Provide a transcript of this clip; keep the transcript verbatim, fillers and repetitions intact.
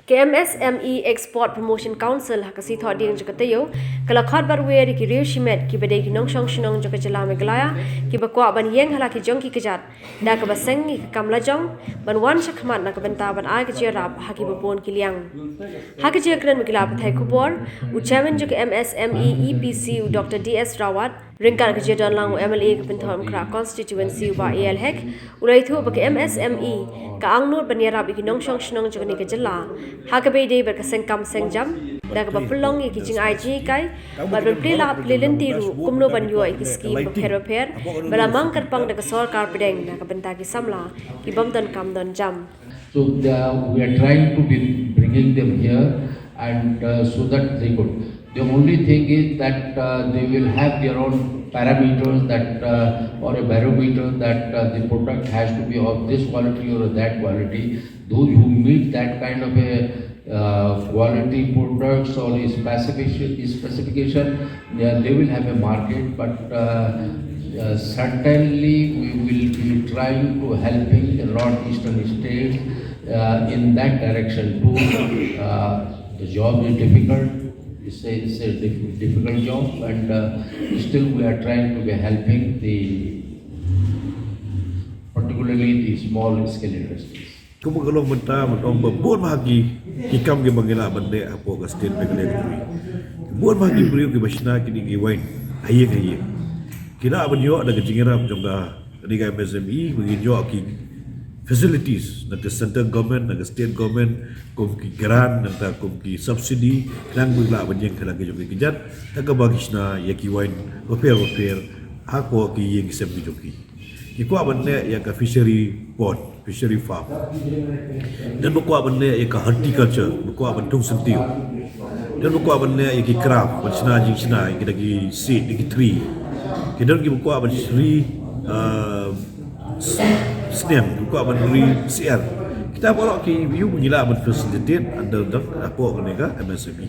Ka M S M E Export Promotion Council ha ka sngi Thohdieng jong ka taïew ka la khot barwer ïa ki riew shimet kiba dei ki nongshong shnong jong ka jylla Meghalaya kiba kwah ban ïeng ha la ki jong ki kjat da kaba seng ïa ka kam lajong ban wan shakhmat na ka bynta ban ai ka jingïarap ha kiba bun ki liang. Ha ka jingïakren bad ki lad pathai khubor, u Chairman jong ka M S M E E P C, u Doctor D S Rawat, ryngkat ka jingdon lang u M L A ka Pynthorumkhrah Constituency, u Bah A L Hek, u la ïathuh ba ka M S M E ka angnud ban ïarap ïa ki nongshong shnong jong kane ka jylla ha kaba ïadei bad ka seng kam seng jam da kaba pynlong ïa ki jingai jinghikai bad ban plie lad plie lynti ruh kumno ban ïoh ïa ki skim bapher bapher ba la mang kyrpang da ka sorkar pdeng na ka bynta ki samla ki bym don kam don jam. So they are, we are trying to be bringing them here, and uh, so that they could. The only thing is that uh, they will have their own parameters that uh, or a barometer that uh, the product has to be of this quality or that quality. Those who meet that kind of a uh, quality products or specification, specification, yeah, they will have a market, but uh, uh, certainly we will be trying to helping the northeastern states uh, in that direction too. Uh, the job is difficult. It's a, it's a diff- difficult job, and uh, still we are trying to be helping the, particularly the small scale industries. Kumba ka long mynta ban ong ba bun ba ha ki ki kam kiba ngi lah ban leh hapoh ka state Meghalaya ka jong ngi. Bun ba ha ki briew kiba shna kine ki wine ha ïing ha ïing. Ki lah ban ïoh da ka jingïarap jong ka, kane ka M S M E ba ngin ïoh ki facilities na ka central government, na ka state government, kum ki grant, nangta kum ki subsidy, khnang ba ki lah ban ïeng ha la ki jong ki kjat ha kaba ki shna ïa ki wine bapher bapher hapoh ki ïing ki sem ki jong ki. Ki kwah ban leh ïa ka fishery pond, fishery farm. Don ba kwah ban leh ïa ka horticulture, ba kwah ban thung syntiew. Don ba kwah ban leh ïa ki craft, ban shna jingshna ïa ki da ki siej da ki trei. Ki don kiba kwah ban shri uh, snem, ba kwah ban ri syiar. Kita baroh ki ïoh ngi lah ban facilitate under the hapoh kane ka M S M E.